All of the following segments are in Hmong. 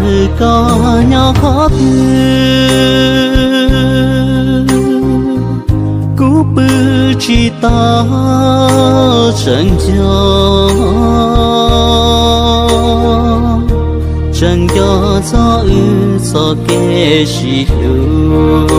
Koj nyob qhov twg, kuv pw tsis tau, tseem nco, tseem nco txog wb txoj kev sib hlub.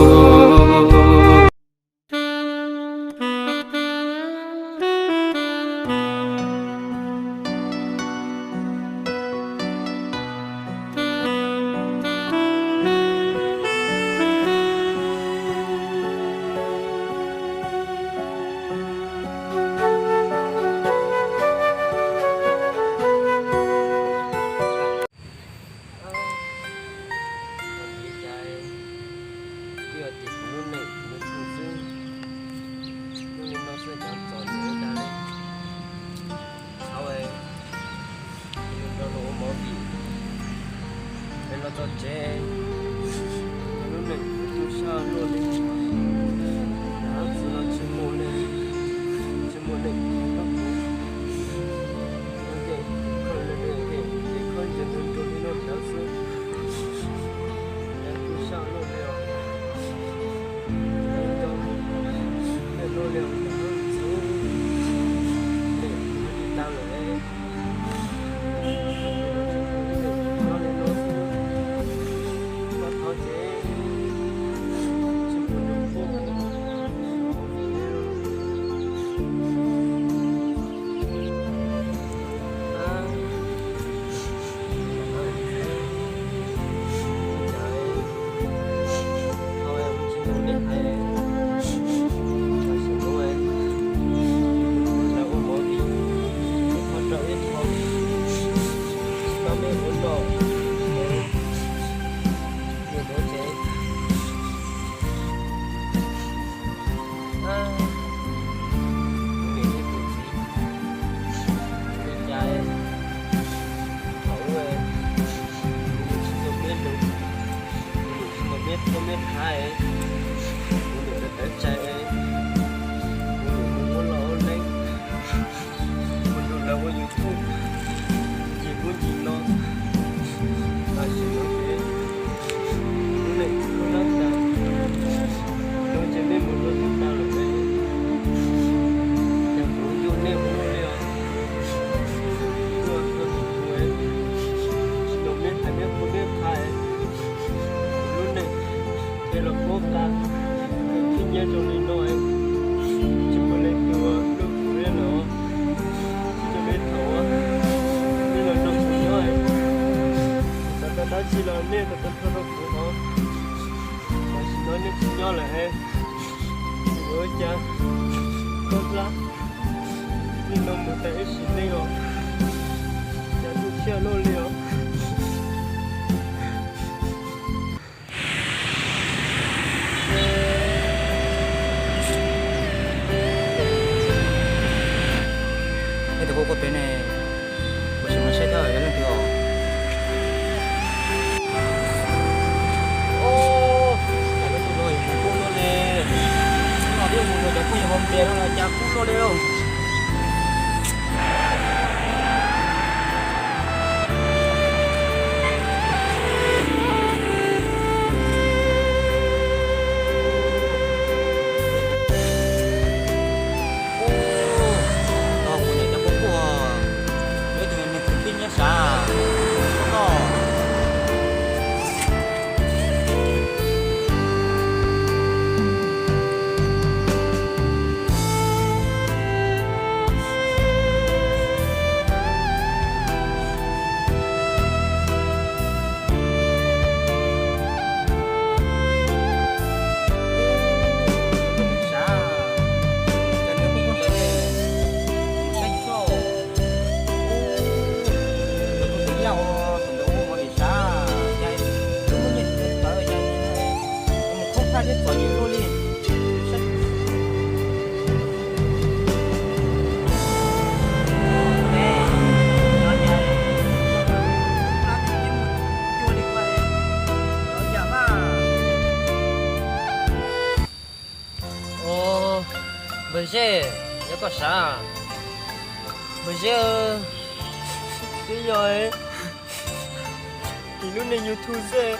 Twb yog tias kuv lub neej kuv lub txuj xwb, lub neej no xwb cov txom nyem ua cas li. Txhob, nrog luag ua movie, es los txog tsev, lub neej kuv tu sab luaj li, lam txwv los tsis muaj neeg, tsis muaj neeg kawm, ces khaws ntawv nrog li no ntawd xwb, tu sab luaj li os. Thaum ub, kuv tsis tau meb lus, kuv tsis tau meb qhuab meb qhav, kuv tawv tawv tsais, kuv mus ua loj ua leeb, kuv nrog lawv ua YouTube ncig ub ncig no, tam sim no ces kuv lub neej kuj lab tas, no ces nej mus rau tsis tau lawm, ces kuv yuav nej ua luaj li os. Tuaj txog tus kuv, tsis tau meb hais meb qhuab meb qhav, kuv lub neej ces los paub tas, kuv khib nyiab zoo li no, tsis muaj leej twg hlub kuv li lawm. Tsis muaj leej twg, nej los nrog kuv nyob, txawm tau dab tsi los nej tau tau rau kuv hov. Tam sim no nej tsis nyob lawm, yuav ua cas koj hlab li no mus tas ib sim neej os, cas tu siab luaj li os. Nej tus kuv kuj pem ne, kuv tsis mus saib thiab yog leej twg os. Ub, cas lub ntuj no kub luaj li, no twb mus rau cov phooj ywg hauv ntias no los cas kub luaj li. Ub, no kuv niam cov poj quaj, ib tug niag kwv tij nyob sav no. Npawg Zeb, yog koj sav? Npawg Zeb, twb yog, Lub neej YouTube xwb,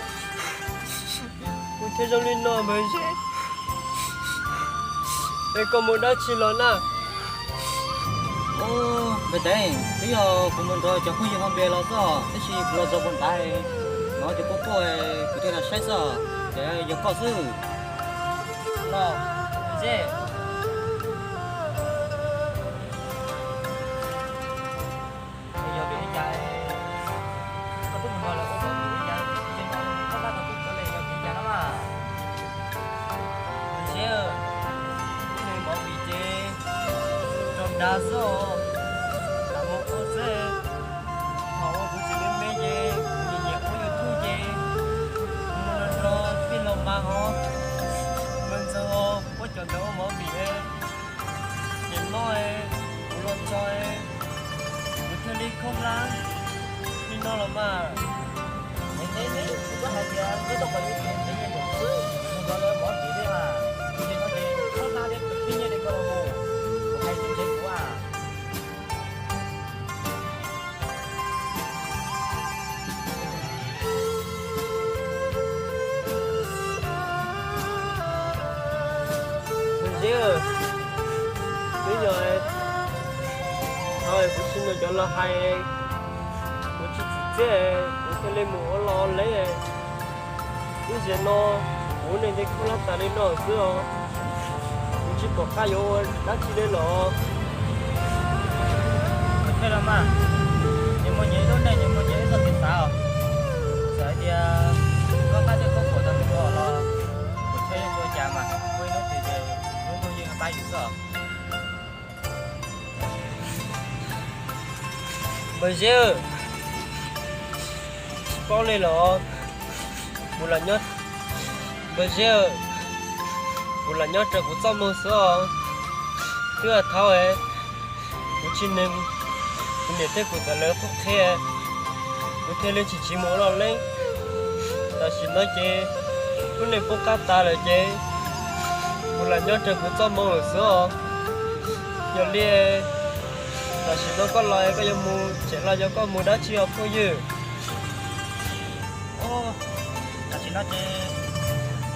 kuv thiaj zoo li no Npawg Zeb. Es koj mus dab tsi los na? Npawg Teev, twb yog kuv mus nrog cov phooj ywg hauv npias los xwb, tab sis kuv los txog puag nrad, hnov cov quaj quaj, kuv thiaj los saib xwb, ces yog koj xwb. Los, Zeb, yog vim li cas koj twb mus nrog lawv ua mov vim li cas, ces no koj pab tau kuv xyuas li yog vim li cas no mas. Npawg Zeb, kuv ua mov vim ces rau dag xwb os, lam mus ua xwb. Thaum uas kuv tseem me me ces kuv nyiam nyiam ua YouTube ces kuv mus nrog nrog tij laug Npas hov, Npawg Ntxawg hov, puab cov ntawd ua mov vim. Ces no kuv los txog, kuv thiaj li khaub hlab li no los mas. Neb, neb, neb, kuv twb hais tias neb tau pom YouTube ntev nyiaj npaum xwb, mus nrog lawv mov vim li mas. Ces no ces khaub hlab thiab khib nyiab li koj los mus, kuv hais tsis ntseeg kuv a. Npawg Zeb, twb yog kuv tsis mloog cov laus hais, kuv tsis txim txiaj, kuv thiaj li mus ua loj ua leb. Ib zaug no kuv ua neej ntev khaub hlab tas li no xwb os, kuv tsis pom qab yuav ua dab tsi li los. Kuv thiaj los mas, nyias muaj nyias ib lub neej, nyias muaj nyias ib txoj kev xav os. Txawm hais tias koj qab thiab koj pom tau tus ko los, kuv thiaj yeej tsis ua cas mas, muaj ib hnub twg ces lub ntuj yeej pab yus xwb os. Npawg Zeb, tsis paub li los, kuv lam nyob, Npawg Zeb, kuv lam nyob raws kuv txoj moo xwb os. Twb yog thaum kuv tsis neeg, kuv niam thiab kuv txawm lawv qhuab qhia, kuv thiaj li tsis tsiv mus ua loj leeb. Tam sim no ces lub neej poob qab tas lawm ces kuv lam nyob raws kuv txoj moo lawm xwb os. Yog li tam sim no koj los koj yuav mus tsev los yog koj mus dab tsi os phooj ywg? Tam sim no ces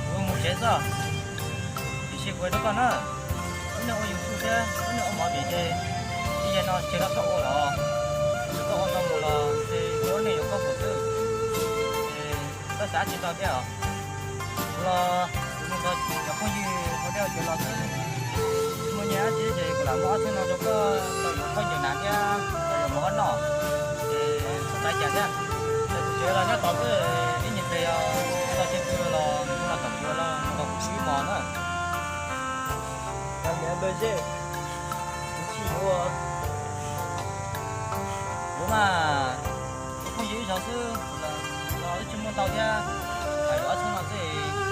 kuv mus tsev xwb, tiam sis kuv hais rau koj na, lub neej ua YouTube thiab lub neej ua mov vim ces ib yam no ces koj txhob ua los, koj ua tau mus los ces koj lub neej yuav koj pom xwb. Koj xav tsis tau thiab os. Kuv los kuv mus nrog cov phooj ywg hauv dej hauv cawv los xwb. Muaj nyiaj dab tsi ces kuv lam muab ob txhiab no rau koj tau yuav khaub ncaws hnav thiab tau yuav mov noj, ces txhob xav cas thiab. Ces kuv tsev los nyob tod xwb, ib nyuag pliag yog tau kiag kws los kuv los tom kws los nrog kuv ib mos na. Npawg Zeb, kuv tsis yuav. Yuav mas, phooj ywg ib zaug xwb los wb tsis muaj ntau thiab, hais yuav ob txhiab no xwb.